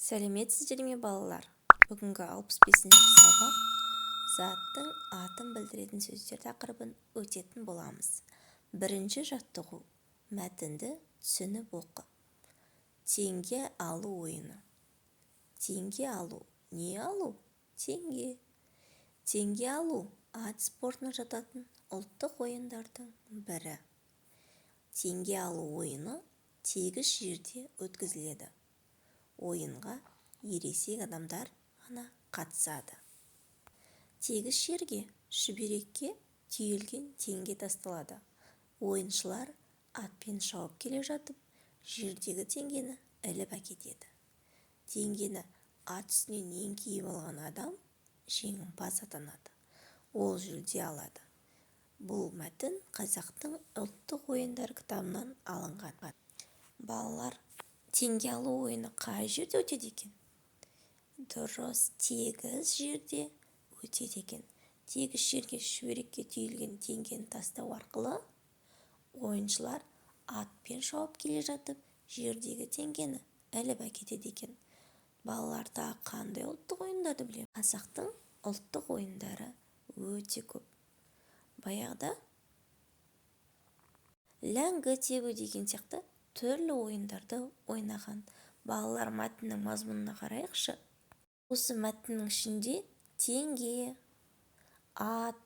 Сәлеметсіздер ме, балалар! Бүгінгі 65-сабақ «Заттың атын білдіретін сөздер» тақырыбын өтетін боламыз. Бірінші жаттығу: мәтінді түсініп оқы. Теңге алу ойыны. Теңге алу. Не алу? Теңге. Теңге алу – ат спортына жататын ұлттық ойындардың бірі. Теңге алу ойыны тегіс жерде өткізіледі. Ойынға ересек адамдар ғана қатысады. Тегіс жерге шүберекке түйілген теңге тасталады. Ойыншылар атпен шауып келе жатып, жердегі теңгені іліп әкетеді. Теңгені ат үстінен еңкейіп алған адам жеңімпаз атанады, ол жүлде алады. Бұл мәтін «Қазақтың ұлттық ойындары» кітабынан алынған. Балалар, теңге алу ойыны қай жерде өтеді екен? Дұрыс, тегіс жерде өтеді екен. Тегіс жерге шүберекке түйілген теңгені тастау арқылы ойыншылар атпен шауып келе жатып, жердегі теңгені іліп әкетеді екен. Балалар, тағы қандай ұлттық ойындарды білеміз? Қазақтың ұлттық ойындары өте көп. Баяғыда ләңгі тебу деген сияқты түрлі ойындарды ойнаған. Балалар, мәтіннің мазмұнына қарайықшы. Осы мәтіннің ішінде теңге, ат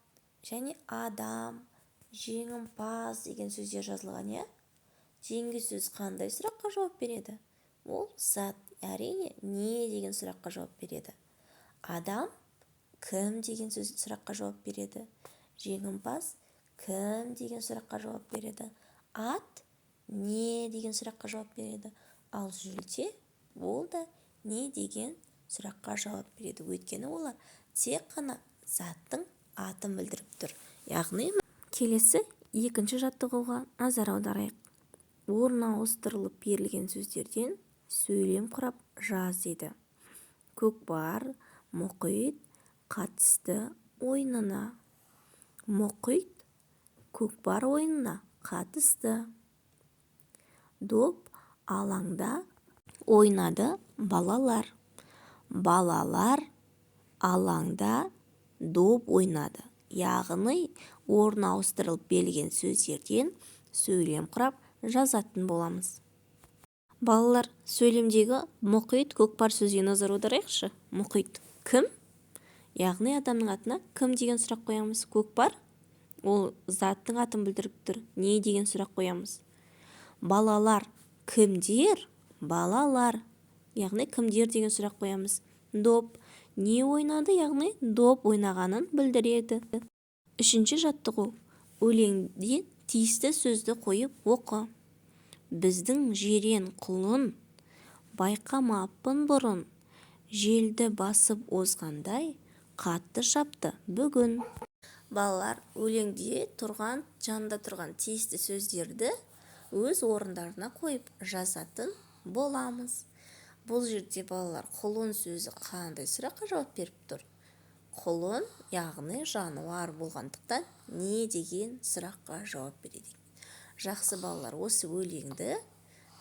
және адам, жеңімпаз деген сөздер жазылған, иә? Теңге сөзі қандай сұраққа жауап береді? Ол зат, әрине, не деген сұраққа жауап береді. Адам кім деген сөз сұраққа жауап береді. Жеңімпаз кім деген сұраққа жауап береді. Ат не деген сұраққа жауап береді. Ал жүлде, ол да не деген сұраққа жауап береді, өйткені олар тек қана заттың атын білдіріп тұр. Яғни, келесі екінші жаттығуға назар аударайық. Орын ауыстырылып берілген сөздерден сөйлем құрап жаз дейді. Көкпар, мұхит, қатысты ойынына. Мұхит көкпар ойынына қатысты. Доп алаңда ойнады балалар. Балалар алаңда доп ойнады. Яғни, орын ауыстырылып берілген сөздерден сөйлем құрап жазатын боламыз. Балалар, сөйлемдегі мұхит, көкпар сөзіне назар аударайықшы. Мұхит кім? Яғни, адамның атына кім деген сұрақ қоямыз. Көкпар, ол заттың атын білдіріп тұр, не деген сұрақ қоямыз. Балалар кімдер? Балалар, яғни кімдер деген сұрақ қоямыз. Доп не ойнады? Яғни, доп ойнағанын білдіреді. Үшінші жаттығу: өлеңде тиісті сөзді қойып оқы. Біздің жирен құлын байқамаппын бұрын, желді басып озғандай қатты шапты бүгін. Балалар, өлеңде тұрған, жанында тұрған тиісті сөздерді өз орындарына қойып жазатын боламыз. Бұл жерде, балалар, құлын сөзі қандай сұраққа жауап беріп тұр? Құлын, яғни жануар болғандықтан, не деген сұраққа жауап береді. Жақсы, балалар, осы өлеңді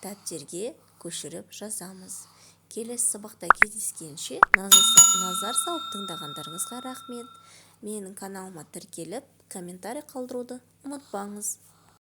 дәптерге көшіріп жазамыз. Келесі сабақта кездескенше! Назар салып тыңдағандарыңызға рахмет. Менің каналыма тіркеліп, комментарий қалдыруды ұмытпаңыз.